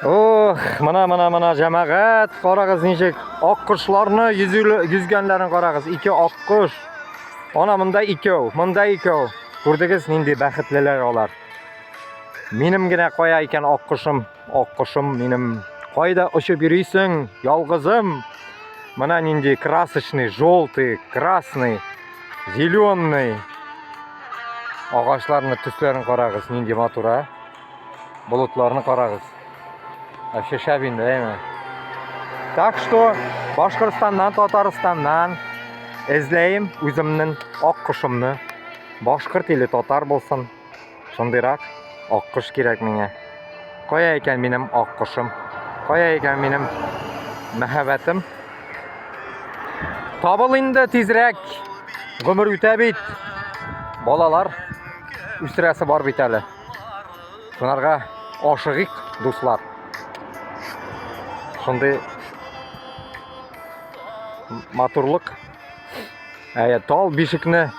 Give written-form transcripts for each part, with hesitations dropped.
Ох, менә, менә, менә, җәмәгать, карагыз ничек аккошларны йөзгәннәрен карагыз. Ике аккош. Ана монда икәү, монда икәү. Күрдегез нинди бәхетлеләр алар. Минем генә кая икән аккошым, аккошым минем. Кайда очып йөрисең, ялгызым? Менә нинди красочный, желтый, красный, зеленый. Агачларны төсләрен карагыз, нинди матур, а? Болытларны карагыз. Вообще шәп инде, әйме? Так что Башкортстаннан, Татарстаннан эзләем үземнең ак кошымны. Башкорт или татар булсын. Шундыйрак ак кош кирәк миңа. Кая икән минем ак кошым? Кая икән минем мәхәббәтем? Табыл инде тизрәк. Гомер үтә бит. Балалар үстерәсе бар бит әле. Шунарга ашыгыйк, дуслар. Шундый матурлык. Әйе, тал бишекне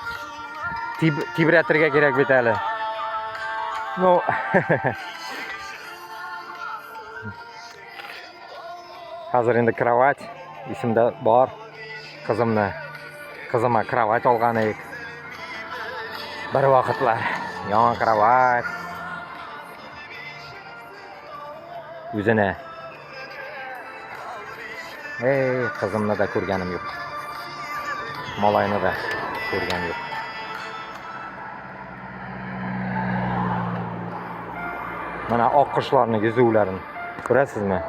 тибрәтергә кирәк бит әле. Ну, хәзер инде кровать исемдә бар. Кызымны, кызыма кровать алган идек. Бер вакытлар яңа кровать. Үзенә. Эй, кызымны да күргәнем юк. Малайны да күргән юк. Менә аккошларның йөзүләрен күрәсезме?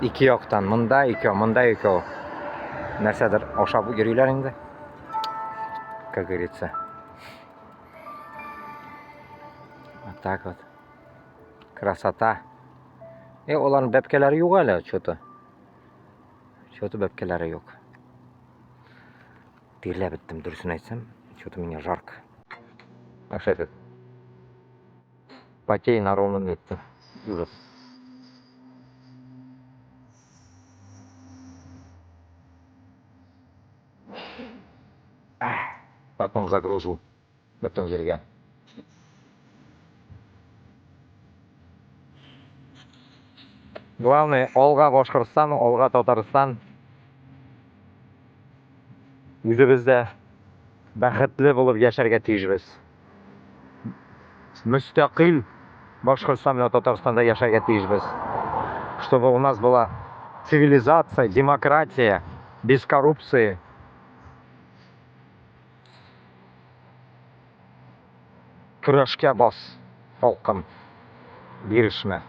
Ике яктан, монда икәү, монда икәү. Нәрсәдер ашап йөриләр инде. Как говорится. Вот так вот. Красота. Э, аларның бәбкәләре юк әле, что-то. Что-то бәбкәләре юк. Тирләп беттем, дөресен әйтсәм. Что-то меня жарко. Аж этот. Потею на ровном месте. Ужас. Потом загружу. Бөтен җиргә. Главное, алга Башкортстан, алга Татарстан. Үзебез дә бәхетле булып яшәргә тиешбез. Мөстәкыйль Башкортстан белән Татарстанда яшәргә тиешбез. Чтобы у нас была цивилизация, демократия, без коррупции. Көрәшкә бас, халкым, бирешмә.